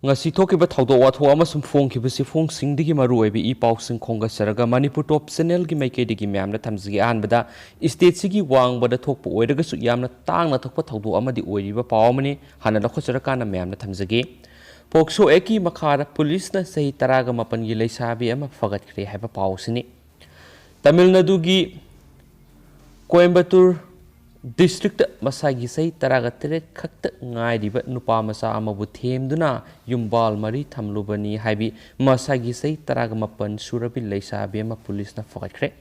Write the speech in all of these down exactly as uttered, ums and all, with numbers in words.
ꯉꯁꯤ ꯊꯣꯛꯈꯤꯕ ꯊꯧꯗꯣꯛ ꯋꯥꯊꯣꯛ ꯑꯃꯁꯨꯡ ꯐꯣꯡꯈꯤꯕ ꯆꯦꯐꯣꯡꯁꯤꯡꯗꯒꯤ ꯃꯔꯨꯑꯣꯏꯕ ꯏ ꯄꯥꯎꯁꯤꯡ ꯈꯣꯝꯒꯠꯆꯔꯒ ꯃꯅꯤꯄꯨꯔ ꯇꯣꯞ ꯆꯦꯅꯦꯜꯒꯤ ꯃꯥꯏꯀꯩꯗꯒꯤ ꯃꯌꯥꯝꯅ ꯊꯝꯖꯒꯦ꯫ ꯑꯍꯥꯟꯕꯗ, ꯏꯁꯇꯦꯠꯁꯤꯒꯤ ꯋꯥꯡꯃꯗ ꯊꯣꯛꯄ ꯑꯣꯏꯔꯒꯁꯨ ꯌꯥꯝꯅ ꯇꯥꯡꯅ ꯊꯣꯛꯄ ꯊꯧꯗꯣꯛ ꯑꯃꯗꯤ ꯑꯣꯏꯔꯤꯕ ꯄꯥꯎ ꯑꯃꯅꯤ꯫ ꯍꯥꯟꯅ ꯂꯧꯈꯠꯆꯔꯀꯥꯟꯗ ꯃꯌꯥꯝꯅ ꯊꯝꯖꯒꯦ꯫ ꯄꯣꯛꯁꯣ ꯑꯦꯛꯀꯤ ꯃꯈꯥꯗ ꯄꯨꯂꯤꯁꯅ ꯆꯍꯤ ꯇꯔꯥꯒ ꯃꯥꯄꯟꯒꯤ ꯂꯩꯁꯥꯕꯤ ꯑꯃ ꯐꯒꯠꯈ꯭ꯔꯦ ꯍꯥꯏꯕ ꯄꯥꯎ ꯑꯁꯤꯅꯤ꯫ ꯇꯥꯃꯤꯜ ꯅꯥꯗꯨꯒꯤ ꯀꯣꯏꯝꯕꯇꯨꯔ ꯗꯤꯁꯇ꯭ꯔꯤꯛꯇ ꯃꯁꯥꯒꯤ ꯆꯍꯤ ꯇꯔꯥꯒ ꯇꯔꯦꯠ ꯈꯛꯇ ꯉꯥꯏꯔꯤꯕ ꯅꯨꯄꯥ ꯃꯆꯥ ꯑꯃꯕꯨ ꯊꯦꯝꯗꯨꯅ ꯌꯨꯝꯕꯥꯜ ꯃꯔꯤ ꯊꯝꯂꯨꯕꯅꯤ ꯍꯥꯏꯕꯤ ꯃꯁꯥꯒꯤ ꯆꯍꯤ ꯇꯔꯥꯒ ꯃꯥꯄꯟ ꯁꯨꯔꯕꯤ ꯂꯩꯁꯥꯕꯤ ꯑꯃ ꯄꯨꯂꯤꯁꯅ ꯐꯒꯠꯈ꯭ꯔꯦ꯫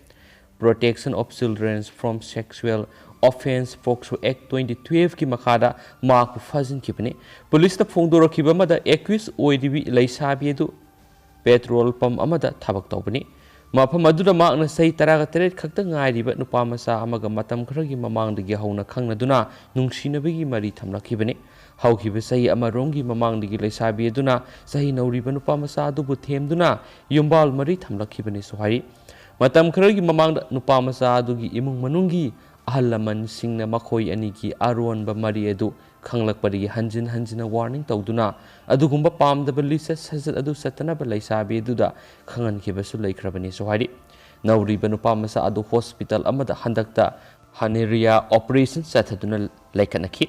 Protection of Children from Sexual Offence, POCSO Act twenty twelve ꯀꯤ ꯃꯈꯥꯗ ꯃꯍꯥꯛꯄꯨ ꯐꯥꯖꯤꯟꯈꯤꯕꯅꯤ꯫ ꯄꯨꯂꯤꯁꯅ ꯐꯣꯡꯗꯣꯔꯛꯈꯤꯕ ꯑꯃꯗ, ꯑꯦꯀ꯭ꯌꯨꯁ ꯑꯣꯏꯔꯤꯕꯤ ꯂꯩꯁꯥꯕꯤ ꯑꯗꯨ ꯄꯦꯇ꯭ꯔꯣꯜ ꯄꯝ ꯑꯃꯗ ꯊꯕꯛ ꯇꯧꯕꯅꯤ꯫ ꯃꯐꯝ ꯑꯗꯨꯗ ꯃꯍꯥꯛꯅ ꯆꯍꯤ ꯇꯔꯥꯒ ꯇꯔꯦꯠ ꯈꯛꯇ ꯉꯥꯏꯔꯤꯕ ꯅꯨꯄꯥ ꯃꯆꯥ ꯑꯃꯒ ꯃꯇꯝ ꯈꯔꯒꯤ ꯃꯃꯥꯡꯗꯒꯤ ꯍꯧꯅ ꯈꯪꯅꯗꯨꯅ ꯅꯨꯡꯁꯤꯅꯕꯒꯤ ꯃꯔꯤ ꯊꯝꯂꯛꯈꯤꯕꯅꯤ꯫ ꯍꯧꯈꯤꯕ ꯆꯍꯤ ꯑꯃꯔꯣꯝꯒꯤ ꯃꯃꯥꯡꯗꯒꯤ ꯂꯩꯁꯥꯕꯤ ꯑꯗꯨꯅ ꯆꯍꯤ ꯅꯧꯔꯤꯕ ꯅꯨꯄꯥ ꯃꯆꯥ ꯑꯗꯨꯕꯨ ꯊꯦꯝꯗꯨꯅ ꯌꯨꯝꯕꯥꯜ ꯃꯔꯤ ꯊꯝꯂꯛꯈꯤꯕꯅꯤꯁꯨ ꯍꯥꯏꯔꯤ꯫ ꯃꯇꯝ ꯈꯔꯒꯤ ꯃꯃꯥꯡꯗ ꯅꯨꯄꯥ ꯃꯆꯥ ꯑꯗꯨꯒꯤ ꯏꯃꯨꯡ ꯃꯅꯨꯡꯒꯤ ꯑꯍꯜ ꯂꯃꯟꯁꯤꯡꯅ ꯃꯈꯣꯏ ꯑꯅꯤꯒꯤ ꯑꯔꯣꯟꯕ ꯃꯔꯤ ꯑꯗꯨ ꯈꯪꯂꯛꯄꯗꯒꯤ ꯍꯟꯖꯤꯟ ꯍꯟꯖꯤꯟꯅ ꯋꯥꯔꯅꯤꯡ ꯇꯧꯗꯨꯅ ꯑꯗꯨꯒꯨꯝꯕ ꯄꯥꯝꯗꯕ ꯂꯤꯆꯠ ꯁꯥꯖꯠ ꯑꯗꯨ ꯆꯠꯇꯅꯕ ꯂꯩꯁꯥꯕꯤ ꯑꯗꯨꯗ ꯈꯪꯍꯟꯈꯤꯕꯁꯨ ꯂꯩꯈ꯭ꯔꯕꯅꯤꯁꯨ ꯍꯥꯏꯔꯤ꯫ ꯅꯧꯔꯤꯕ ꯅꯨꯄꯥ ꯃꯆꯥ ꯑꯗꯨ ꯍꯣꯁꯄꯤꯇꯥꯜ ꯑꯃꯗ ꯍꯟꯗꯛꯇ ꯍꯅꯦꯔꯤꯌꯥ ꯑꯣꯄꯔꯦꯁꯟ ꯆꯠꯊꯗꯨꯅ ꯂꯩꯈꯠꯅꯈꯤ꯫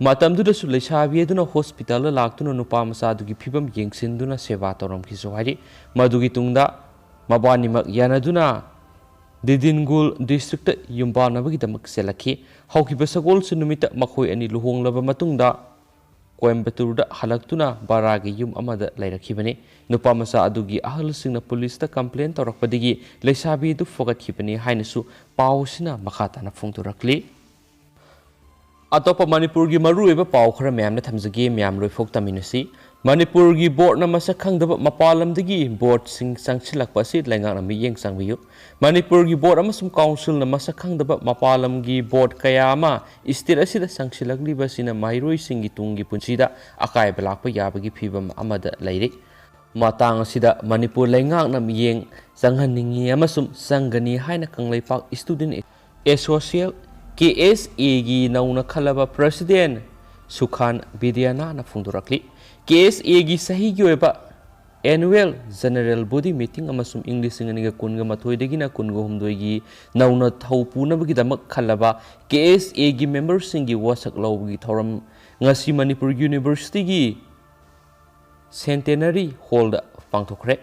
ꯃꯇꯝꯗꯨꯗꯁꯨ ꯂꯩꯁꯥꯕꯤ ꯑꯗꯨꯅ ꯍꯣꯁꯄꯤꯇꯥꯜꯗ ꯂꯥꯛꯇꯨꯅ ꯅꯨꯄꯥ ꯃꯆꯥ ꯑꯗꯨꯒꯤ ꯐꯤꯕꯝ ꯌꯦꯡꯁꯤꯟꯗꯨꯅ ꯁꯦꯕꯥ ꯇꯧꯔꯝꯈꯤꯁꯨ ꯍꯥꯏꯔꯤ꯫ ꯃꯗꯨꯒꯤ ꯇꯨꯡꯗ ꯃꯕꯥꯅꯤꯃꯛ ꯌꯥꯅꯗꯨꯅ ꯗꯤꯗꯤꯟꯒꯨꯜ ꯗꯤꯁꯇ꯭ꯔꯤꯛꯇ ꯌꯨꯝꯕꯥꯟꯅꯕꯒꯤꯗꯃꯛ ꯆꯦꯜꯂꯛꯈꯤ꯫ ꯍꯧꯈꯤꯕ ꯁꯒꯣꯜꯁꯦꯟ ꯅꯨꯃꯤꯠꯇ ꯃꯈꯣꯏ ꯑꯅꯤ ꯂꯨꯍꯣꯡꯂꯕ ꯃꯇꯨꯡꯗ ꯀꯣꯏꯝꯕꯇꯨꯔꯗ ꯍꯜꯂꯛꯇꯨꯅ ꯚꯔꯥꯒꯤ ꯌꯨꯝ ꯑꯃꯗ ꯂꯩꯔꯛꯈꯤꯕꯅꯤ꯫ ꯅꯨꯄꯥ ꯃꯆꯥ ꯑꯗꯨꯒꯤ ꯑꯍꯜꯁꯤꯡꯅ ꯄꯨꯂꯤꯁꯇ ꯀꯝꯄ꯭ꯂꯦꯟ ꯇꯧꯔꯛꯄꯗꯒꯤ ꯂꯩꯁꯥꯕꯤ ꯑꯗꯨ ꯐꯒꯠꯈꯤꯕꯅꯤ ꯍꯥꯏꯅꯁꯨ ꯄꯥꯎ ꯑꯁꯤꯅ ꯃꯈꯥ ꯇꯥꯅ ꯐꯣꯡꯗꯣꯔꯛꯂꯤ꯫ ꯑꯇꯣꯞꯄ ꯃꯅꯤꯄꯨꯔꯒꯤ ꯃꯔꯨꯑꯣꯏꯕ ꯄꯥꯎ ꯈꯔ ꯃꯌꯥꯝꯅ ꯊꯝꯖꯒꯦ, ꯃꯌꯥꯝ ꯂꯣꯏꯐꯥꯎ ꯇꯝꯃꯤꯟꯅꯁꯤ꯫ ꯃꯅꯤꯄꯨꯔꯒꯤ ꯕꯣꯔꯗꯅ ꯃꯁꯛ ꯈꯪꯗꯕ ꯃꯄꯥꯟ ꯂꯝꯗꯒꯤ ꯕꯣꯔꯗꯁꯤꯡ ꯆꯪꯁꯤꯜꯂꯛꯄ ꯑꯁꯤ ꯂꯩꯉꯥꯛꯅ ꯃꯤꯠꯌꯦꯡ ꯆꯪꯕꯤꯌꯨ꯫ ꯃꯅꯤꯄꯨꯔꯒꯤ ꯕꯣꯔꯗ ꯑꯃꯁꯨꯡ ꯀꯥꯎꯟꯁꯤꯜꯅ ꯃꯁꯛ ꯈꯪꯗꯕ ꯃꯄꯥꯟ ꯂꯝꯒꯤ ꯕꯣꯔꯗ ꯀꯌꯥ ꯑꯃ ꯏꯁꯇꯦꯠ ꯑꯁꯤꯗ ꯆꯪꯁꯤꯜꯂꯛꯂꯤꯕ ꯑꯁꯤꯅ ꯃꯍꯩꯔꯣꯏꯁꯤꯡꯒꯤ ꯇꯨꯡꯒꯤ ꯄꯨꯟꯁꯤꯗ ꯑꯀꯥꯏꯕ ꯂꯥꯛꯄ ꯌꯥꯕꯒꯤ ꯐꯤꯕꯝ ꯑꯃꯗ ꯂꯩꯔꯤ꯫ ꯃꯇꯥꯡ ꯑꯁꯤꯗ ꯃꯅꯤꯄꯨꯔ ꯂꯩꯉꯥꯛꯅ ꯃꯤꯠꯌꯦꯡ ꯆꯪꯍꯟꯅꯤꯡꯏ ꯑꯃꯁꯨꯡ ꯆꯪꯒꯅꯤ ꯍꯥꯏꯅ ꯀꯪꯂꯩꯄꯥꯛ ꯁ꯭ꯇꯨꯗꯦꯟꯠ ꯑꯦꯁꯣꯁꯤꯌꯦꯠ, ꯀꯦ ꯑꯦꯁ ꯑꯦꯒꯤ ꯅꯧꯅ ꯈꯜꯂꯕ ꯄ꯭ꯔꯁꯤꯗꯦꯟꯠ ꯁꯨꯈꯥꯟ ꯕꯤꯗ꯭ꯌꯥꯅꯥꯅ ꯐꯣꯡꯗꯣꯔꯛꯂꯤ꯫ ꯀꯦ ꯑꯦꯁ ꯑꯦꯒꯤ ꯆꯍꯤꯒꯤ ꯑꯣꯏꯕ Annual General Body Meeting ꯑꯃꯁꯨꯡ ꯏꯪ ꯂꯤꯁꯤꯡ ꯑꯅꯤꯒ ꯀꯨꯟꯒ ꯃꯥꯊꯣꯏꯗꯒꯤꯅ ꯀꯨꯟꯒ ꯍꯨꯝꯗꯣꯏꯒꯤ ꯅꯧꯅ ꯊꯧ ꯄꯨꯅꯕꯒꯤꯗꯃꯛ ꯈꯜꯂꯕ ꯀꯦ ꯑꯦꯁ ꯑꯦꯒꯤ ꯃꯦꯝꯕꯔꯁꯤꯡꯒꯤ ꯋꯥꯁꯛ ꯂꯧꯕꯒꯤ ꯊꯧꯔꯝ ꯉꯁꯤ ꯃꯅꯤꯄꯨꯔ ꯌꯨꯅꯤꯚꯔꯁꯤꯇꯤꯒꯤ ꯁꯦꯟꯇꯦꯅꯔꯤ ꯍꯣꯜꯗ ꯄꯥꯡꯊꯣꯛꯈ꯭ꯔꯦ꯫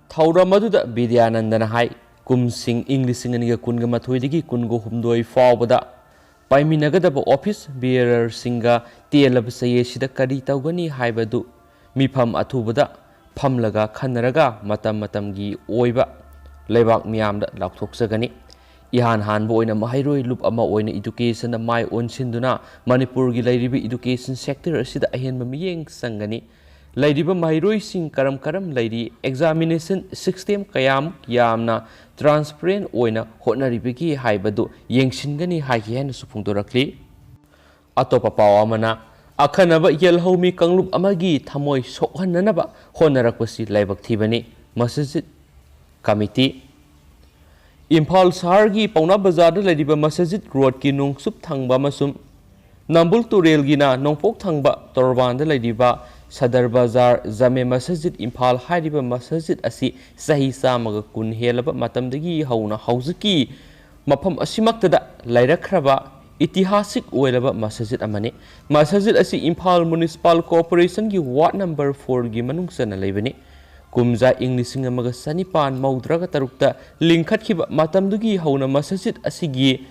ꯊꯧꯔꯝ ꯑꯗꯨꯗ ꯕꯤꯗ꯭ꯌꯥꯅꯟꯗꯅ ꯍꯥꯏ, ꯀꯨꯝꯁꯤꯡ ꯏꯪ ꯂꯤꯁꯤꯡ ꯑꯅꯤꯒ ꯀꯨꯟꯒ ꯃꯥꯊꯣꯏꯗꯒꯤ ꯀꯨꯟꯒ ꯍꯨꯝꯗꯣꯏ ꯐꯥꯎꯕꯗ ꯄꯥꯏꯃꯤꯟꯅꯒꯗꯕ ꯑꯣꯐꯤꯁ ꯕꯤꯌꯔꯔꯁꯤꯡꯒ ꯇꯦꯜꯂꯕ ꯆꯌꯦꯠꯁꯤꯗ ꯀꯔꯤ ꯇꯧꯒꯅꯤ ꯍꯥꯏꯕꯗꯨ ꯃꯤꯐꯝ ꯑꯊꯨꯕꯗ ꯐꯝꯂꯒ ꯈꯟꯅꯔꯒ ꯃꯇꯝ ꯃꯇꯝꯒꯤ ꯑꯣꯏꯕ ꯂꯩꯕꯥꯛ ꯃꯤꯌꯥꯝꯗ ꯂꯥꯎꯊꯣꯛꯆꯒꯅꯤ꯫ ꯏꯍꯥꯟ ꯍꯥꯟꯕ ꯑꯣꯏꯅ ꯃꯍꯩꯔꯣꯏ ꯂꯨꯞ ꯑꯃ ꯑꯣꯏꯅ ꯏꯗꯨꯀꯦꯁꯟꯗ ꯃꯥꯏ ꯑꯣꯟꯁꯤꯟꯗꯨꯅ ꯃꯅꯤꯄꯨꯔꯒꯤ ꯂꯩꯔꯤꯕ ꯏꯗꯨꯀꯦꯁꯟ ꯁꯦꯛꯇꯔ ꯑꯁꯤꯗ ꯑꯍꯦꯟꯕ ꯃꯤꯠꯌꯦꯡ ꯆꯪꯒꯅꯤ꯫ ꯂꯩꯔꯤꯕ ꯃꯍꯩꯔꯣꯏꯁꯤꯡ ꯀꯔꯝ ꯀꯔꯝ ꯂꯩꯔꯤ, ꯑꯦꯛꯖꯥꯃꯤꯅꯦꯁꯟ ꯁꯤꯁꯇꯦꯝ ꯀꯌꯥꯃꯨꯛ ꯌꯥꯝꯅ ꯇ꯭ꯔꯥꯟꯁꯄꯔꯦꯟ ꯑꯣꯏꯅ ꯍꯣꯠꯅꯔꯤꯕꯒꯦ ꯍꯥꯏꯕꯗꯨ ꯌꯦꯡꯁꯤꯟꯒꯅꯤ ꯍꯥꯏꯈꯤ ꯍꯥꯏꯅꯁꯨ ꯐꯣꯡꯗꯣꯔꯛꯂꯤ꯫ ꯑꯇꯣꯞꯄ ꯄꯥꯎ ꯑꯃꯅ, ꯑꯈꯟꯅꯕ ꯌꯦꯜꯍꯧꯃꯤ ꯀꯥꯡꯂꯨꯞ ꯑꯃꯒꯤ ꯊꯃꯣꯏ ꯁꯣꯛꯍꯟꯅꯅꯕ ꯍꯣꯠꯅꯔꯛꯄꯁꯤ ꯂꯥꯏꯕꯛ ꯊꯤꯕꯅꯤ, ꯃꯁꯖꯤꯗ ꯀꯃꯤꯇꯤ꯫ ꯏꯝꯐꯥꯜ ꯁꯍꯔꯒꯤ ꯄꯥꯎꯅꯥ ꯕꯖꯥꯔꯗ ꯂꯩꯔꯤꯕ ꯃꯁꯖꯤꯗ ꯔꯣꯗꯀꯤ ꯅꯣꯡꯆꯨꯞ ꯊꯪꯕ ꯑꯃꯁꯨꯡ ꯅꯝꯕꯨꯜ ꯇꯨꯔꯦꯜꯒꯤꯅ ꯅꯣꯡꯄꯣꯛ ꯊꯪꯕ ꯇꯣꯔꯕꯥꯟꯗ ꯂꯩꯔꯤꯕ ꯁꯗꯔ ꯕꯖꯥꯔ ꯖꯥꯃꯦ ꯃꯁꯖꯤꯗ ꯏꯝꯐꯥꯜ ꯍꯥꯏꯔꯤꯕ ꯃꯁꯖꯤꯗ ꯑꯁꯤ ꯆꯍꯤ ꯆꯥꯝꯃꯒ ꯀꯨꯟ ꯍꯦꯜꯂꯕ ꯃꯇꯝꯗꯒꯤ ꯍꯧꯅ ꯍꯧꯖꯤꯛꯀꯤ ꯃꯐꯝ ꯑꯁꯤꯃꯛꯇꯗ ꯂꯩꯔꯛꯈ꯭ꯔꯕ ꯏꯇꯤꯍꯥꯁꯤꯛ ꯑꯣꯏꯔꯕ ꯃꯁꯖꯤꯗ ꯑꯃꯅꯤ꯫ ꯃꯁꯖꯤꯗ ꯑꯁꯤ ꯏꯝꯐꯥꯜ ꯃ꯭ꯌꯨꯅꯤꯁꯤꯄꯥꯜ ꯀꯣꯔꯄꯣꯔꯦꯁꯟꯒꯤ ꯋꯥꯔꯗ ꯅꯝꯕꯔ ꯐꯣꯔꯒꯤ ꯃꯅꯨꯡ ꯆꯟꯅ ꯂꯩꯕꯅꯤ꯫ ꯀꯨꯝꯖꯥ ꯏꯪ ꯂꯤꯁꯤꯡ ꯑꯃꯒ ꯆꯅꯤꯄꯥꯟ ꯃꯧꯗ꯭ꯔꯥꯒ ꯇꯔꯨꯛꯇ ꯂꯤꯡꯈꯠꯈꯤꯕ ꯃꯇꯝꯗꯨꯒꯤ ꯍꯧꯅ ꯃꯁꯖꯤꯗ ꯑꯁꯤꯒꯤ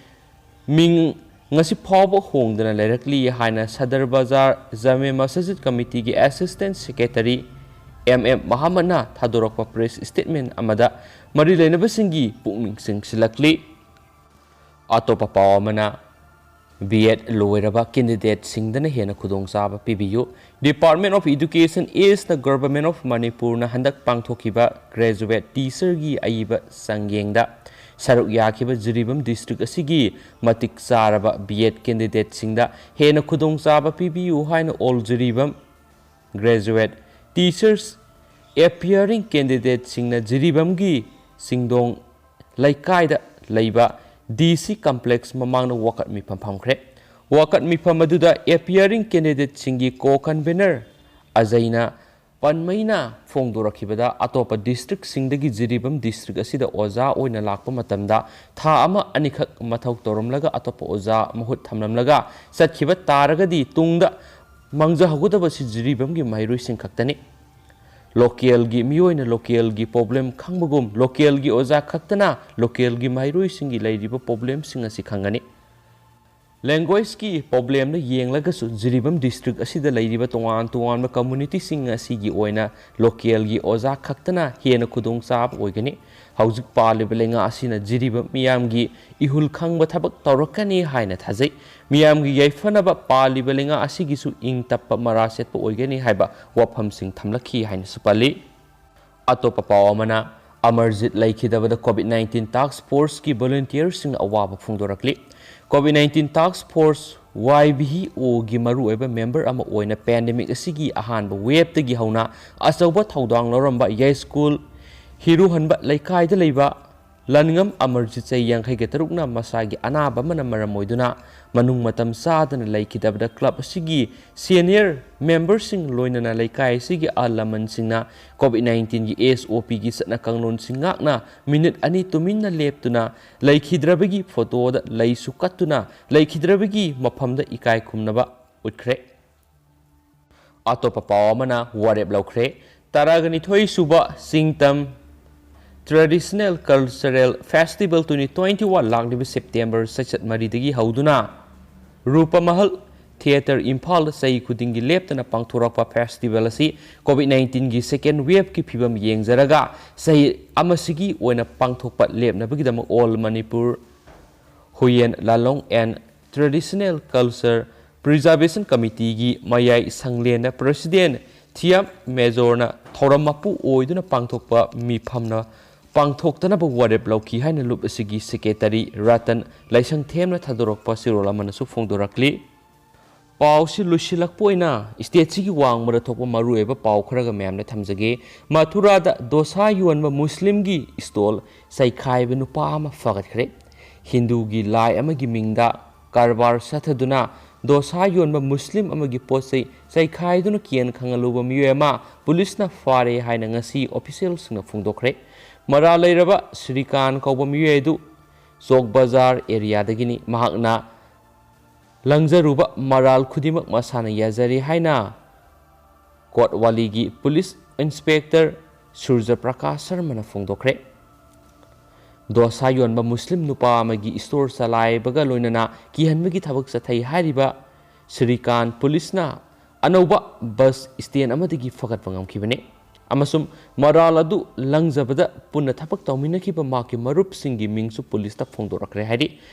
ꯃꯤꯡ ꯉꯁꯤ ꯐꯥꯎꯕ ꯍꯣꯡꯗꯅ ꯂꯩꯔꯛꯂꯤ ꯍꯥꯏꯅ ꯁꯗꯔ ꯕꯖꯥꯔ ꯖꯥꯃꯦ ꯃꯁꯖꯤꯗ ꯀꯃꯤꯇꯤꯒꯤ ꯑꯦꯁꯤꯁꯇꯦꯟ ꯁꯦꯀ꯭ꯔꯦꯇꯔꯤ ꯑꯦꯝ ꯑꯦꯝ ꯃꯍꯝꯃꯗꯅ ꯊꯥꯗꯣꯔꯛꯄ ꯄ꯭ꯔꯦꯁ ꯁ꯭ꯇꯦꯠꯃꯦꯟ ꯑꯃꯗ ꯃꯔꯤ ꯂꯩꯅꯕꯁꯤꯡꯒꯤ ꯄꯨꯛꯅꯤꯡ ꯆꯤꯡꯁꯤꯜꯂꯛꯂꯤ꯫ ꯑꯇꯣꯞꯄ ꯄꯥꯎ ꯑꯃꯅ, ꯕꯤ ꯑꯦꯗ ꯂꯣꯏꯔꯕ ꯀꯦꯟꯗꯤꯗꯦꯠꯁꯤꯡꯗꯅ ꯍꯦꯟꯅ ꯈꯨꯗꯣꯡꯆꯥꯕ ꯄꯤꯕꯤꯌꯨ꯫ Department of Education ꯏꯁꯅ Government of ꯃꯅꯤꯄꯨꯔꯅ ꯍꯟꯗꯛ ꯄꯥꯡꯊꯣꯛꯈꯤꯕ ꯒ꯭ꯔꯦꯖꯨꯋꯦꯠ ꯇꯤꯆꯔꯒꯤ ꯑꯏꯕ ꯆꯥꯡꯌꯦꯡꯗ ꯁꯔꯨꯛ ꯌꯥꯈꯤꯕ ꯖꯤꯔꯤꯕꯥꯝ ꯗꯤꯁꯇ꯭ꯔꯤꯛ ꯑꯁꯤꯒꯤ ꯃꯇꯤꯛ ꯆꯥꯔꯕ ꯕꯤ ꯑꯦꯗ ꯀꯦꯟꯗꯤꯗꯦꯠꯁꯤꯡꯗ ꯍꯦꯟꯅ ꯈꯨꯗꯣꯡꯆꯥꯕ ꯄꯤꯕꯤꯌꯨ ꯍꯥꯏꯅ All Jiribam Graduate Teachers Appearing ꯀꯦꯟꯗꯤꯗꯦꯠꯁꯤꯡꯅ ꯖꯤꯔꯤꯕꯥꯝꯒꯤ ꯆꯤꯡꯗꯣꯡ ꯂꯩꯀꯥꯏꯗ ꯂꯩꯕ ꯗꯤ ꯁꯤ ꯀꯝꯄ꯭ꯂꯦꯛꯁ ꯃꯃꯥꯡꯗ ꯋꯥꯀꯠ ꯃꯤꯐꯝ ꯐꯝꯈ꯭ꯔꯦ꯫ ꯋꯥꯀꯠ ꯃꯤꯐꯝ ꯑꯗꯨꯗ appearing candidateꯁꯤꯡꯒꯤ co-convener ꯑꯖꯩꯅ ꯄꯟꯃꯩꯅ ꯐꯣꯡꯗꯣꯔꯛꯈꯤꯕꯗ, ꯑꯇꯣꯞꯄ districtꯁꯤꯡꯗꯒꯤ ꯖꯤꯔꯤꯕꯥꯝ district ꯑꯁꯤꯗ ꯑꯣꯖꯥ ꯑꯣꯏꯅ ꯂꯥꯛꯄ ꯃꯇꯝꯗ ꯊꯥ ꯑꯃ ꯑꯅꯤꯈꯛ ꯃꯊꯧ ꯇꯧꯔꯝꯂꯒ ꯑꯇꯣꯞꯄ ꯑꯣꯖꯥ ꯃꯍꯨꯠ ꯊꯝꯂꯝꯂꯒ ꯆꯠꯈꯤꯕ ꯇꯥꯔꯒꯗꯤ ꯇꯨꯡꯗ ꯃꯥꯡꯖꯍꯧꯒꯗꯕꯁꯤ ꯖꯤꯔꯤꯕꯥꯝꯒꯤ ꯃꯍꯩꯔꯣꯏꯁꯤꯡ ꯈꯛꯇꯅꯤ꯫ Localꯒꯤ ꯃꯤꯑꯣꯏꯅ localꯒꯤ problem ꯈꯪꯕꯒꯨꯝ, localꯒꯤ ꯑꯣꯖꯥ ꯈꯛꯇꯅ localꯒꯤ ꯃꯍꯩꯔꯣꯏꯁꯤꯡꯒꯤ ꯂꯩꯔꯤꯕ problemꯁꯤꯡ ꯑꯁꯤ ꯈꯪꯒꯅꯤ꯫ Languageꯀꯤ problemꯗ ꯌꯦꯡꯂꯒꯁꯨ ꯖꯤꯔꯤꯕꯥꯝ district ꯑꯁꯤꯗ ꯂꯩꯔꯤꯕ ꯇꯣꯉꯥꯟ ꯇꯣꯉꯥꯟꯕ communityꯁꯤꯡ ꯑꯁꯤꯒꯤ ꯑꯣꯏꯅ localꯒꯤ ꯑꯣꯖꯥ ꯈꯛꯇꯅ ꯍꯦꯟꯅ ꯈꯨꯗꯣꯡꯆꯥꯕ ꯑꯣꯏꯒꯅꯤ꯫ ꯍꯧꯖꯤꯛ ꯄꯥꯜꯂꯤꯕ ꯂꯩꯉꯥꯛ ꯑꯁꯤꯅ ꯖꯤꯔꯤꯕꯥꯝ ꯃꯤꯌꯥꯝꯒꯤ ꯏꯍꯨꯜ ꯈꯪꯕ ꯊꯕꯛ ꯇꯧꯔꯛꯀꯅꯤ ꯍꯥꯏꯅ ꯊꯥꯖꯩ꯫ ꯃꯤꯌꯥꯝꯒꯤ ꯌꯥꯏꯐꯅꯕ ꯄꯥꯜꯂꯤꯕ ꯂꯩꯉꯥꯛ ꯑꯁꯤꯒꯤꯁꯨ ꯏꯪ ꯇꯞꯄ ꯃꯔꯥ ꯁꯦꯠꯄ ꯑꯣꯏꯒꯅꯤ ꯍꯥꯏꯕ ꯋꯥꯐꯝꯁꯤꯡ ꯊꯝꯂꯛꯈꯤ ꯍꯥꯏꯅꯁꯨ ꯄꯜꯂꯤ꯫ ꯑꯇꯣꯞꯄ ꯄꯥꯎ ꯑꯃꯅ, ꯑꯃꯔꯖꯤꯠ ꯂꯩꯈꯤꯗꯕꯗ COVID nineteen task forceꯀꯤ volunteerꯁꯤꯡꯅ ꯑꯋꯥꯕ ꯐꯣꯡꯗꯣꯔꯛꯂꯤ꯫ COVID nineteen task force, YBOꯒꯤ ꯃꯔꯨꯑꯣꯏꯕ member ꯑꯃ ꯑꯣꯏꯅ pandemic ꯑꯁꯤꯒꯤ ꯑꯍꯥꯟꯕ waveꯇꯒꯤ ꯍꯧꯅ ꯑꯆꯧꯕ ꯊꯧꯗꯥꯡ ꯂꯧꯔꯝꯕ ꯌꯥꯏꯁ꯭ꯀꯨꯜ ꯍꯤꯔꯨꯍꯟꯕ ꯂꯩꯀꯥꯏꯗ ꯂꯩꯕ ꯂꯟꯉꯝ ꯑꯃꯔꯖꯤꯠ, ꯆꯍꯤ ꯌꯥꯡꯈꯩꯒ ꯇꯔꯨꯛꯅ, ꯃꯁꯥꯒꯤ ꯑꯅꯥꯕ ꯑꯃꯅ ꯃꯔꯝ ꯑꯣꯏꯗꯨꯅ ꯃꯅꯨꯡ ꯃꯇꯝ ꯆꯥꯗꯅ ꯂꯩꯈꯤꯗꯕꯗ club ꯑꯁꯤꯒꯤ senior memberꯁꯤꯡ, ꯂꯣꯏꯅꯅ ꯂꯩꯀꯥꯏ ꯑꯁꯤꯒꯤ ꯑꯍꯜ ꯂꯃꯟꯁꯤꯡꯅ COVID nineteenꯒꯤ SOPꯒꯤ ꯆꯠꯅ ꯀꯥꯡꯂꯣꯟꯁꯤꯡ ꯉꯥꯛꯅ minute ꯑꯅꯤ ꯇꯨꯃꯤꯟꯅ ꯂꯦꯞꯇꯨꯅ ꯂꯩꯈꯤꯗ꯭ꯔꯕꯒꯤ photoꯗ ꯂꯩꯁꯨ ꯀꯠꯇꯨꯅ ꯂꯩꯈꯤꯗ꯭ꯔꯕꯒꯤ ꯃꯐꯝꯗ ꯏꯀꯥꯏ ꯈꯨꯝꯅꯕ ꯎꯠꯈ꯭ꯔꯦ꯫ ꯑꯇꯣꯞꯄ ꯄꯥꯎ ꯑꯃꯅ ꯋꯥꯔꯦꯞ ꯂꯧꯈ꯭ꯔꯦ꯫ ꯇꯔꯥꯒ ꯅꯤꯊꯣꯏ ꯁꯨꯕ ꯆꯤꯡꯇꯝ Traditional Cultural Festival twenty twenty-one ꯂꯥꯛꯂꯤꯕ September ꯆꯩꯆꯠ ꯃꯔꯤꯗꯒꯤ ꯍꯧꯗꯨꯅ ꯔꯨꯄꯃꯍꯜ Theatre ꯏꯝꯐꯥꯜꯗ ꯆꯍꯤ ꯈꯨꯗꯤꯡꯒꯤ ꯂꯦꯞꯇꯅ ꯄꯥꯡꯊꯣꯔꯛꯄ festival ꯑꯁꯤ COVID nineteenꯒꯤ second waveꯀꯤ ꯐꯤꯕꯝ ꯌꯦꯡꯖꯔꯒ ꯆꯍꯤ ꯑꯃꯁꯤꯒꯤ ꯑꯣꯏꯅ ꯄꯥꯡꯊꯣꯛꯄ ꯂꯦꯞꯅꯕꯒꯤꯗꯃꯛ All Manipur Huyen Lalong and Traditional Culture Preservation Committeeꯒꯤ ꯃꯌꯥꯏ ꯁꯪꯂꯦꯟꯗ President ꯊꯤꯌꯥꯝ ꯃꯦꯖꯣꯔꯅ ꯊꯧꯔꯝ ꯃꯄꯨ ꯑꯣꯏꯗꯨꯅ ꯄꯥꯡꯊꯣꯛꯄ ꯃꯤꯐꯝꯅ ꯄꯥꯡꯊꯣꯛꯇꯅꯕ ꯋꯥꯔꯦꯞ ꯂꯧꯈꯤ ꯍꯥꯏꯅ ꯂꯨꯞ ꯑꯁꯤꯒꯤ secretary ꯔꯇꯟ ꯂꯥꯏꯁꯪꯊꯦꯝꯅ ꯊꯥꯗꯣꯔꯛꯄ ꯆꯦꯔꯣꯜ ꯑꯃꯅꯁꯨ ꯐꯣꯡꯗꯣꯔꯛꯂꯤ꯫ ꯄꯥꯎꯁꯤ ꯂꯣꯏꯁꯤꯜꯂꯛꯄ ꯑꯣꯏꯅ stateꯁꯤꯒꯤ ꯋꯥꯡꯃꯗ ꯊꯣꯛꯄ ꯃꯔꯨꯑꯣꯏꯕ ꯄꯥꯎ ꯈꯔꯒ ꯃꯌꯥꯝꯗ ꯊꯝꯖꯒꯦ꯫ ꯃꯊꯨꯔꯥꯗ ꯗꯣꯁꯥ ꯌꯣꯟꯕ ꯃꯨꯁꯂꯤꯝꯒꯤ stall ꯆꯩꯈꯥꯏꯕ ꯅꯨꯄꯥ ꯑꯃ ꯐꯒꯠꯈ꯭ꯔꯦ꯫ ꯍꯤꯟꯗꯨꯒꯤ ꯂꯥꯏ ꯑꯃꯒꯤ ꯃꯤꯡꯗ ꯀꯔꯕꯥꯔ ꯆꯠꯊꯗꯨꯅ ꯗꯣꯁꯥ ꯌꯣꯟꯕ ꯃꯨꯁꯂꯤꯝ ꯑꯃꯒꯤ ꯄꯣꯠ ꯆꯩ ꯆꯩꯈꯥꯏꯗꯨꯅ ꯀꯤꯌꯥꯟ ꯈꯪꯍꯜꯂꯨꯕ ꯃꯤꯑꯣꯏ ꯑꯃ ꯄꯨꯂꯤꯁꯅ ꯐꯥꯔꯦ ꯍꯥꯏꯅ ꯉꯁꯤ ꯑꯣꯐꯤꯁꯤꯌꯦꯜꯁꯤꯡꯅ ꯐꯣꯡꯗꯣꯛꯈ꯭ꯔꯦ꯫ ꯃꯔꯥꯜ ꯂꯩꯔꯕ ꯁ꯭ꯔꯤꯀꯥꯟ ꯀꯧꯕ ꯃꯤꯑꯣꯏ ꯑꯗꯨ ꯆꯣꯛ ꯕꯖꯥꯔ ꯑꯦꯔꯤꯌꯥꯗꯒꯤꯅꯤ꯫ ꯃꯍꯥꯛꯅ ꯂꯪꯖꯔꯨꯕ ꯃꯔꯥꯜ ꯈꯨꯗꯤꯡꯃꯛ ꯃꯁꯥꯅ ꯌꯥꯖꯔꯦ ꯍꯥꯏꯅ ꯀꯣꯠꯋꯥꯂꯤꯒꯤ ꯄꯨꯂꯤꯁ ꯏꯟꯁꯄꯦꯛꯇꯔ ꯁꯨꯔꯖ ꯄ꯭ꯔꯀꯥꯁ ꯁꯔꯃꯅ ꯐꯣꯡꯗꯣꯛꯈ꯭ꯔꯦ꯫ ꯗꯣꯁꯥ ꯌꯣꯟꯕ ꯃꯨꯁꯂꯤꯝ ꯅꯨꯄꯥ ꯑꯃꯒꯤ ꯏꯁꯇꯣꯔ ꯆꯂꯥꯏꯕꯒ ꯂꯣꯏꯅꯅ ꯀꯤꯍꯟꯕꯒꯤ ꯊꯕꯛ ꯆꯠꯊꯩ ꯍꯥꯏꯔꯤꯕ ꯁ꯭ꯔꯤꯀꯥꯟ ꯄꯨꯂꯤꯁꯅ ꯑꯅꯧꯕ ꯕꯁ ꯏꯁꯇꯦꯟ ꯑꯃꯗꯒꯤ ꯐꯒꯠꯄ ꯉꯝꯈꯤꯕꯅꯤ ꯑꯃꯁꯨꯡ ꯃꯔꯥꯜ ꯑꯗꯨ ꯂꯪꯖꯕꯗ ꯄꯨꯟꯅ ꯊꯕꯛ ꯇꯧꯃꯤꯟꯅꯈꯤꯕ ꯃꯍꯥꯛꯀꯤ ꯃꯔꯨꯞꯁꯤꯡꯒꯤ ꯃꯤꯡꯁꯨ ꯄꯨꯂꯤꯁꯇ ꯐꯣꯡꯗꯣꯔꯛꯈ꯭ꯔꯦ ꯍꯥꯏꯔꯤ꯫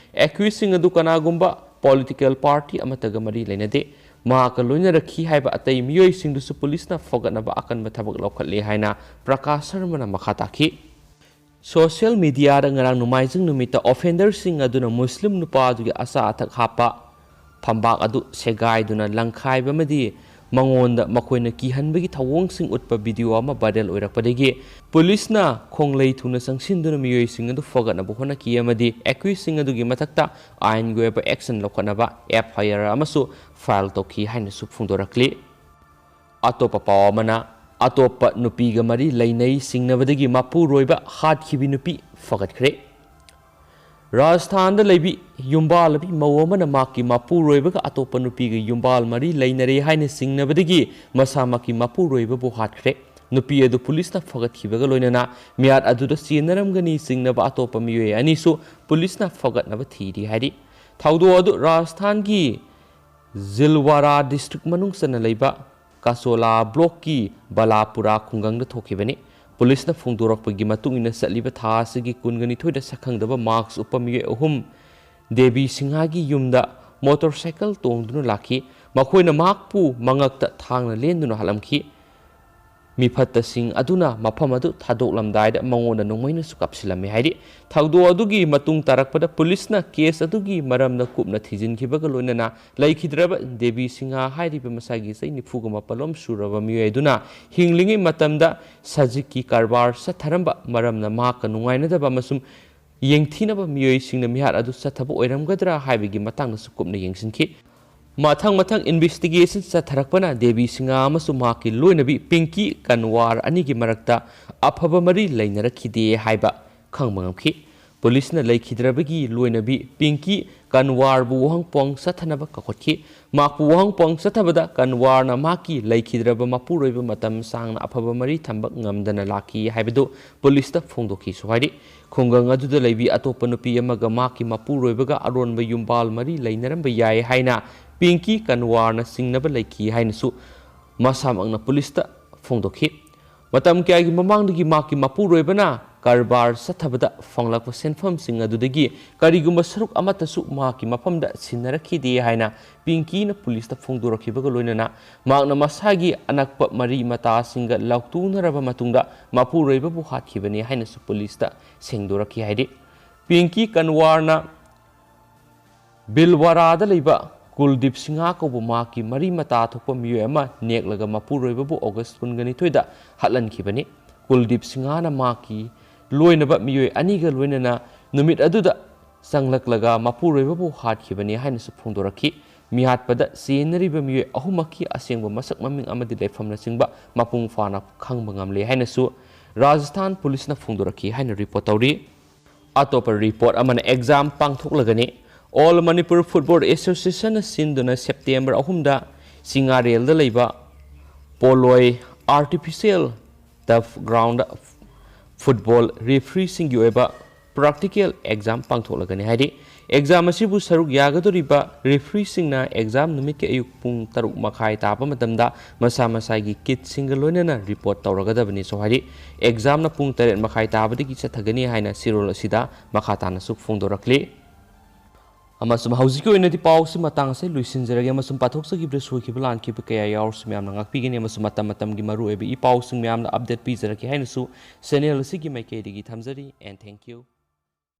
ꯑꯦꯀ꯭ꯌꯨꯁꯁꯤꯡ ꯑꯗꯨ ꯀꯅꯥꯒꯨꯝꯕ ꯄꯣꯂꯤꯇꯤꯀꯦꯜ ꯄꯥꯔꯇꯤ ꯑꯃꯠꯇꯒ ꯃꯔꯤ ꯂꯩꯅꯗꯦ꯫ ꯃꯍꯥꯛꯀ ꯂꯣꯏꯅꯔꯛꯈꯤ ꯍꯥꯏꯕ ꯑꯇꯩ ꯃꯤꯑꯣꯏꯁꯤꯡꯗꯨꯁꯨ ꯄꯨꯂꯤꯁꯅ ꯐꯒꯠꯅꯕ ꯑꯀꯟꯕ ꯊꯕꯛ ꯂꯧꯈꯠꯂꯦ ꯍꯥꯏꯅ ꯄ꯭ꯔꯀꯥꯁ ꯁꯔꯃꯅ ꯃꯈꯥ ꯇꯥꯈꯤ꯫ ꯁꯣꯁꯤꯌꯦꯜ ꯃꯤꯗꯤꯌꯥꯗ ꯉꯔꯥꯡ ꯅꯣꯡꯃꯥꯏꯖꯤꯡ ꯅꯨꯃꯤꯠꯇ ꯑꯣꯐꯦꯟꯗꯔꯁꯤꯡ ꯑꯗꯨꯅ ꯃꯨꯁꯂꯤꯝ ꯅꯨꯄꯥ ꯑꯗꯨꯒꯤ ꯑꯆꯥ ꯑꯊꯛ ꯍꯥꯞꯄ ꯐꯝꯕꯥꯛ ꯑꯗꯨ ꯁꯦꯒꯥꯏꯗꯨꯅ ꯂꯪꯈꯥꯏꯕ ꯑꯃꯗꯤ ꯃꯉꯣꯟꯗ ꯃꯈꯣꯏꯅ ꯀꯤꯍꯟꯕꯒꯤ ꯊꯧꯑꯣꯡꯁꯤꯡ ꯎꯠꯄ ꯚꯤꯗꯤꯑꯣ ꯑꯃ ꯚꯥꯏꯔꯦꯜ ꯑꯣꯏꯔꯛꯄꯗꯒꯤ ꯄꯨꯂꯤꯁꯅ ꯈꯣꯡꯂꯩ ꯊꯨꯅ ꯆꯪꯁꯤꯟꯗꯨꯅ ꯃꯤꯑꯣꯏꯁꯤꯡ ꯑꯗꯨ ꯐꯒꯠꯅꯕ ꯍꯣꯠꯅꯈꯤ ꯑꯃꯗꯤ ꯑꯦꯀ꯭ꯌꯨꯁꯁꯤꯡ ꯑꯗꯨꯒꯤ ꯃꯊꯛꯇ ꯑꯥꯏꯟꯒꯤ ꯑꯣꯏꯕ ꯑꯦꯛꯁꯟ ꯂꯧꯈꯠꯅꯕ ꯑꯦꯐ ꯑꯥꯏ ꯑꯥꯔ ꯑꯃꯁꯨ ꯐꯥꯏꯜ ꯇꯧꯈꯤ ꯍꯥꯏꯅꯁꯨ ꯐꯣꯡꯗꯣꯔꯛꯂꯤ꯫ ꯑꯇꯣꯞꯄ ꯄꯥꯎ ꯑꯃꯅ, ꯑꯇꯣꯞꯄ ꯅꯨꯄꯤꯒ ꯃꯔꯤ ꯂꯩꯅꯩ ꯆꯤꯡꯅꯕꯗꯒꯤ ꯃꯄꯨꯔꯣꯏꯕ ꯍꯥꯠꯈꯤꯕꯤ ꯅꯨꯄꯤ ꯐꯒꯠꯈ꯭ꯔꯦ꯫ ꯔꯥꯖꯁꯊꯥꯟꯗ ꯂꯩꯕꯤ ꯌꯨꯝꯕꯥꯜꯂꯕꯤ ꯃꯧ ꯑꯃꯅ ꯃꯍꯥꯛꯀꯤ ꯃꯄꯨꯔꯣꯏꯕꯒ ꯑꯇꯣꯞꯄ ꯅꯨꯄꯤꯒ ꯌꯨꯝꯕꯥꯜ ꯃꯔꯤ ꯂꯩꯅꯔꯦ ꯍꯥꯏꯅ ꯆꯤꯡꯅꯕꯗꯒꯤ ꯃꯁꯥꯃꯛꯀꯤ ꯃꯄꯨꯔꯣꯏꯕꯕꯨ ꯍꯥꯠꯈ꯭ꯔꯦ꯫ ꯅꯨꯄꯤ ꯑꯗꯨ ꯄꯨꯂꯤꯁꯅ ꯐꯒꯠꯈꯤꯕꯒ ꯂꯣꯏꯅꯅ ꯃꯤꯍꯥꯠ ꯑꯗꯨꯗ ꯆꯦꯟꯅꯔꯝꯒꯅꯤ ꯆꯤꯡꯅꯕ ꯑꯇꯣꯞꯄ ꯃꯤꯑꯣꯏ ꯑꯅꯤꯁꯨ ꯄꯨꯂꯤꯁꯅ ꯐꯒꯠꯅꯕ ꯊꯤꯔꯤ ꯍꯥꯏꯔꯤ꯫ ꯊꯧꯗꯣꯛ ꯑꯗꯨ ꯔꯥꯖꯁꯊꯥꯟꯒꯤ ꯖꯤꯜꯋꯥꯔꯥ ꯗꯤꯁꯇ꯭ꯔꯤꯛ ꯃꯅꯨꯡ ꯆꯟꯅ ꯂꯩꯕ ꯀꯆꯣꯂꯥ ꯕ꯭ꯂꯣꯛꯀꯤ ꯕꯂꯥꯄꯨꯔꯥ ꯈꯨꯡꯒꯪꯗ ꯊꯣꯛꯈꯤꯕꯅꯤ꯫ ꯄꯨꯂꯤꯁꯅ ꯐꯣꯡꯗꯣꯔꯛꯄꯒꯤ ꯃꯇꯨꯡ ꯏꯟꯅ, ꯆꯠꯂꯤꯕ ꯊꯥ ꯑꯁꯤꯒꯤ ꯀꯨꯟꯒ ꯅꯤꯊꯣꯏꯗ ꯁꯛꯈꯪꯗꯕ ꯃꯥꯛꯁ ꯎꯞꯄ ꯃꯤꯑꯣꯏ ꯑꯍꯨꯝ ꯗꯦꯕꯤ ꯁꯤꯡꯍꯥꯒꯤ ꯌꯨꯝꯗ ꯃꯣꯇꯣꯔꯁꯥꯏꯀꯜ ꯇꯣꯡꯗꯨꯅ ꯂꯥꯛꯈꯤ꯫ ꯃꯈꯣꯏꯅ ꯃꯍꯥꯛꯄꯨ ꯃꯉꯛꯇ ꯊꯥꯡꯅ ꯂꯦꯟꯗꯨꯅ ꯍꯥꯠꯂꯝꯈꯤ꯫ ꯃꯤꯐꯠꯇꯁꯤꯡ ꯑꯗꯨꯅ ꯃꯐꯝ ꯑꯗꯨ ꯊꯥꯗꯣꯛꯂꯝꯗꯥꯏꯗ ꯃꯉꯣꯟꯗ ꯅꯣꯡꯃꯩꯅꯁꯨ ꯀꯥꯞꯁꯤꯜꯂꯝꯃꯤ ꯍꯥꯏꯔꯤ꯫ ꯊꯧꯗꯣꯛ ꯑꯗꯨꯒꯤ ꯃꯇꯨꯡ ꯇꯥꯔꯛꯄꯗ ꯄꯨꯂꯤꯁꯅ ꯀꯦꯁ ꯑꯗꯨꯒꯤ ꯃꯔꯝꯗ ꯀꯨꯞꯅ ꯊꯤꯖꯤꯟꯈꯤꯕꯒ ꯂꯣꯏꯅꯅ ꯂꯩꯈꯤꯗ꯭ꯔꯕ ꯗꯦꯕꯤ ꯁꯤꯡꯍ ꯍꯥꯏꯔꯤꯕ ꯃꯁꯥꯒꯤ ꯆꯍꯤ ꯅꯤꯐꯨꯒ ꯃꯥꯄꯜꯂꯣꯝ ꯁꯨꯔꯕ ꯃꯤꯑꯣꯏ ꯑꯗꯨꯅ ꯍꯤꯡꯂꯤꯉꯩ ꯃꯇꯝꯗ ꯁꯖꯤꯛꯀꯤ ꯀꯔꯕꯥꯔ ꯆꯠꯊꯔꯝꯕ ꯃꯔꯝꯅ ꯃꯍꯥꯛꯀ ꯅꯨꯡꯉꯥꯏꯅꯗꯕ ꯑꯃꯁꯨꯡ ꯌꯦꯡꯊꯤꯅꯕ ꯃꯤꯑꯣꯏꯁꯤꯡꯅ ꯃꯤꯍꯥꯠ ꯑꯗꯨ ꯆꯠꯊꯕ ꯑꯣꯏꯔꯝꯒꯗ꯭ꯔꯥ ꯍꯥꯏꯕꯒꯤ ꯃꯇꯥꯡꯗꯁꯨ ꯀꯨꯞꯅ ꯌꯦꯡꯁꯤꯟꯈꯤ꯫ ꯃꯊꯪ ꯃꯊꯪ investigation ꯆꯠꯊꯔꯛꯄꯅ ꯗꯦꯕꯤ ꯁꯤꯡꯍ ꯑꯃꯁꯨꯡ ꯃꯍꯥꯛꯀꯤ ꯂꯣꯏꯅꯕꯤ ꯄꯤꯡꯀꯤ ꯀꯟꯋꯥꯔ ꯑꯅꯤꯒꯤ ꯃꯔꯛꯇ ꯑꯐꯕ ꯃꯔꯤ ꯂꯩꯅꯔꯛꯈꯤꯗꯦ ꯍꯥꯏꯕ ꯈꯪꯕ ꯉꯝꯈꯤ꯫ ꯄꯨꯂꯤꯁꯅ ꯂꯩꯈꯤꯗ꯭ꯔꯕꯒꯤ ꯂꯣꯏꯅꯕꯤ ꯄꯤꯡꯀꯤ ꯀꯟꯋꯥꯔꯕꯨ ꯋꯥꯍꯪ ꯄꯥꯎꯍꯪ ꯆꯠꯊꯅꯕ ꯀꯧꯈꯠꯈꯤ꯫ ꯃꯍꯥꯛꯄꯨ ꯋꯥꯍꯪ ꯄꯥꯎꯍꯪ ꯆꯠꯊꯕꯗ ꯀꯟꯋꯥꯔꯅ ꯃꯍꯥꯛꯀꯤ ꯂꯩꯈꯤꯗ꯭ꯔꯕ ꯃꯄꯨꯔꯣꯏꯕ ꯃꯇꯝ ꯁꯥꯡꯅ ꯑꯐꯕ ꯃꯔꯤ ꯊꯝꯕ ꯉꯝꯗꯅ ꯂꯥꯛꯈꯤ ꯍꯥꯏꯕꯗꯨ ꯄꯨꯂꯤꯁꯇ ꯐꯣꯡꯗꯣꯛꯈꯤꯁꯨ ꯍꯥꯏꯔꯤ꯫ ꯈꯨꯡꯒꯪ ꯑꯗꯨꯗ ꯂꯩꯕꯤ ꯑꯇꯣꯞꯄ ꯅꯨꯄꯤ ꯑꯃꯒ ꯃꯍꯥꯛꯀꯤ ꯃꯄꯨꯔꯣꯏꯕꯒ ꯑꯔꯣꯟꯕ ꯌꯨꯝꯕꯥꯜ ꯃꯔꯤ ꯂꯩꯅꯔꯝꯕ ꯌꯥꯏ ꯍꯥꯏꯅ ꯄꯤꯡꯀꯤ ꯀꯟꯋꯥꯔꯅ ꯆꯤꯡꯅꯕ ꯂꯩꯈꯤ ꯍꯥꯏꯅꯁꯨ ꯃꯁꯥꯃꯛꯅ ꯄꯨꯂꯤꯁꯇ ꯐꯣꯡꯗꯣꯛꯈꯤ꯫ ꯃꯇꯝ ꯀꯌꯥꯒꯤ ꯃꯃꯥꯡꯗꯒꯤ ꯃꯍꯥꯛꯀꯤ ꯃꯄꯨꯔꯣꯏꯕꯅ ꯀꯔꯕꯥꯔ ꯆꯠꯊꯕꯗ ꯐꯪꯂꯛꯄ ꯁꯦꯟꯐꯝꯁꯤꯡ ꯑꯗꯨꯗꯒꯤ ꯀꯔꯤꯒꯨꯝꯕ ꯁꯔꯨꯛ ꯑꯃꯠꯇꯁꯨ ꯃꯍꯥꯛꯀꯤ ꯃꯐꯝꯗ ꯁꯤꯟꯅꯔꯛꯈꯤꯗꯦ ꯍꯥꯏꯅ ꯄꯤꯡꯀꯤꯅ ꯄꯨꯂꯤꯁꯇ ꯐꯣꯡꯗꯣꯔꯛꯈꯤꯕꯒ ꯂꯣꯏꯅꯅ ꯃꯍꯥꯛꯅ ꯃꯁꯥꯒꯤ ꯑꯅꯛꯄ ꯃꯔꯤ ꯃꯇꯥꯁꯤꯡꯒ ꯂꯥꯎꯇꯨꯅꯔꯕ ꯃꯇꯨꯡꯗ ꯃꯄꯨꯔꯣꯏꯕꯕꯨ ꯍꯥꯠꯈꯤꯕꯅꯤ ꯍꯥꯏꯅꯁꯨ ꯄꯨꯂꯤꯁꯇ ꯁꯦꯡꯗꯣꯔꯛꯈꯤ ꯍꯥꯏꯔꯤ꯫ ꯄꯤꯡꯀꯤ ꯀꯟꯋꯥꯔꯅ ꯕꯤꯜꯋꯥꯔꯥꯗ ꯂꯩꯕ ꯀꯨꯜꯗꯤꯞ ꯁꯤꯡꯍ ꯀꯧꯕ ꯃꯍꯥꯛꯀꯤ ꯃꯔꯤ ꯃꯇꯥ ꯊꯣꯛꯄ ꯃꯤꯑꯣꯏ ꯑꯃ ꯅꯦꯛꯂꯒ ꯃꯄꯨꯔꯣꯏꯕꯕꯨ ꯑꯣꯒꯁ ꯀꯨꯟꯒꯅꯤꯊꯣꯏꯗ ꯍꯥꯠꯍꯟꯈꯤꯕꯅꯤ꯫ ꯀꯨꯜꯗꯤꯞ ꯁꯤꯡꯍꯅ ꯃꯍꯥꯛꯀꯤ ꯂꯣꯏꯅꯕ ꯃꯤꯑꯣꯏ ꯑꯅꯤꯒ ꯂꯣꯏꯅꯅ ꯅꯨꯃꯤꯠ ꯑꯗꯨꯗ ꯆꯪꯂꯛꯂꯒ ꯃꯄꯨꯔꯣꯏꯕꯕꯨ ꯍꯥꯠꯈꯤꯕꯅꯤ ꯍꯥꯏꯅꯁꯨ ꯐꯣꯡꯗꯣꯔꯛꯈꯤ꯫ ꯃꯤꯍꯥꯠꯄꯗ ꯆꯦꯟꯅꯔꯤꯕ ꯃꯤꯑꯣꯏ ꯑꯍꯨꯝꯃꯛꯀꯤ ꯑꯁꯦꯡꯕ ꯃꯁꯛ ꯃꯃꯤꯡ ꯑꯃꯗꯤ ꯂꯩꯐꯝꯅꯆꯤꯡꯕ ꯃꯄꯨꯡ ꯐꯥꯅ ꯈꯪꯕ ꯉꯝꯂꯦ ꯍꯥꯏꯅꯁꯨ ꯔꯥꯖꯁꯊꯥꯟ ꯄꯨꯂꯤꯁꯅ ꯐꯣꯡꯗꯣꯔꯛꯈꯤ ꯍꯥꯏꯅ ꯔꯤꯄꯣꯔꯠ ꯇꯧꯔꯤ꯫ ꯑꯇꯣꯞꯄ ꯔꯤꯄꯣꯔꯠ ꯑꯃꯅ ꯑꯦꯛꯖꯥꯝ ꯄꯥꯡꯊꯣꯛꯂꯒꯅꯤ꯫ All Manipur Football Association ꯁꯤꯟꯗꯨꯅ ꯁꯦꯞꯇꯦꯝꯕꯔ ꯑꯍꯨꯝꯗ ꯆꯤꯉꯥꯔꯦꯜꯗ ꯂꯩꯕ ꯄꯣꯂꯣꯏ ꯑꯥꯔꯇꯤꯐꯤꯁꯤꯌꯦꯜ ꯇꯔꯐ ꯒ꯭ꯔꯥꯎꯟꯗ ꯐꯨꯠꯕꯣꯜ ꯔꯦꯐ꯭ꯔꯤꯁꯤꯡꯒꯤ ꯑꯣꯏꯕ ꯄ꯭ꯔꯥꯛꯇꯤꯀꯦꯜ ꯑꯦꯛꯖꯥꯝ ꯄꯥꯡꯊꯣꯛꯂꯒꯅꯤ ꯍꯥꯏꯔꯤ꯫ ꯑꯦꯛꯖꯥꯝ ꯑꯁꯤꯕꯨ ꯁꯔꯨꯛ ꯌꯥꯒꯗꯧꯔꯤꯕ ꯔꯦꯐ꯭ꯔꯤꯁꯤꯡꯅ ꯑꯦꯛꯖꯥꯝ ꯅꯨꯃꯤꯠꯀꯤ ꯑꯌꯨꯛ ꯄꯨꯡ ꯇꯔꯨꯛ ꯃꯈꯥꯏ ꯇꯥꯕ ꯃꯇꯝꯗ ꯃꯁꯥ ꯃꯁꯥꯒꯤ ꯀꯤꯠꯁꯤꯡꯒ ꯂꯣꯏꯅꯅ ꯔꯤꯄꯣꯔꯠ ꯇꯧꯔꯒꯗꯕꯅꯤꯁꯨ ꯍꯥꯏꯔꯤ꯫ ꯑꯦꯛꯖꯥꯝꯅ ꯄꯨꯡ ꯇꯔꯦꯠ ꯃꯈꯥꯏ ꯇꯥꯕꯗꯒꯤ ꯆꯠꯊꯒꯅꯤ ꯍꯥꯏꯅ ꯆꯦꯔꯣꯜ ꯑꯁꯤꯗ ꯃꯈꯥ ꯇꯥꯅꯁꯨ ꯐꯣꯡꯗꯣꯔꯛꯂꯤ꯫ ꯑꯃꯁꯨꯡ ꯍꯧꯖꯤꯛꯀꯤ ꯑꯣꯏꯅꯗꯤ ꯄꯥꯎꯁꯤ ꯃꯇꯥꯡ ꯑꯁꯤꯗ ꯂꯣꯏꯁꯤꯟꯖꯔꯒꯦ, ꯑꯃꯁꯨꯡ ꯄꯥꯊꯣꯛꯆꯈꯤꯕꯗ ꯁꯣꯏꯈꯤꯕ ꯂꯥꯟꯈꯤꯕ ꯀꯌꯥ ꯌꯥꯎꯔꯁꯨ ꯃꯌꯥꯝꯅ ꯉꯥꯛꯄꯤꯒꯅꯤ, ꯑꯃꯁꯨꯡ ꯃꯇꯝ ꯃꯇꯝꯒꯤ ꯃꯔꯨꯑꯣꯏꯕ ꯏ ꯄꯥꯎꯁꯤꯡ ꯃꯌꯥꯝꯅ ꯑꯞꯗꯦꯠ ꯄꯤꯖꯔꯛꯀꯦ ꯍꯥꯏꯅꯁꯨ ꯆꯦꯅꯦꯜ ꯑꯁꯤꯒꯤ ꯃꯥꯏꯀꯩꯗꯒꯤ ꯊꯝꯖꯔꯤ꯫ And thank you.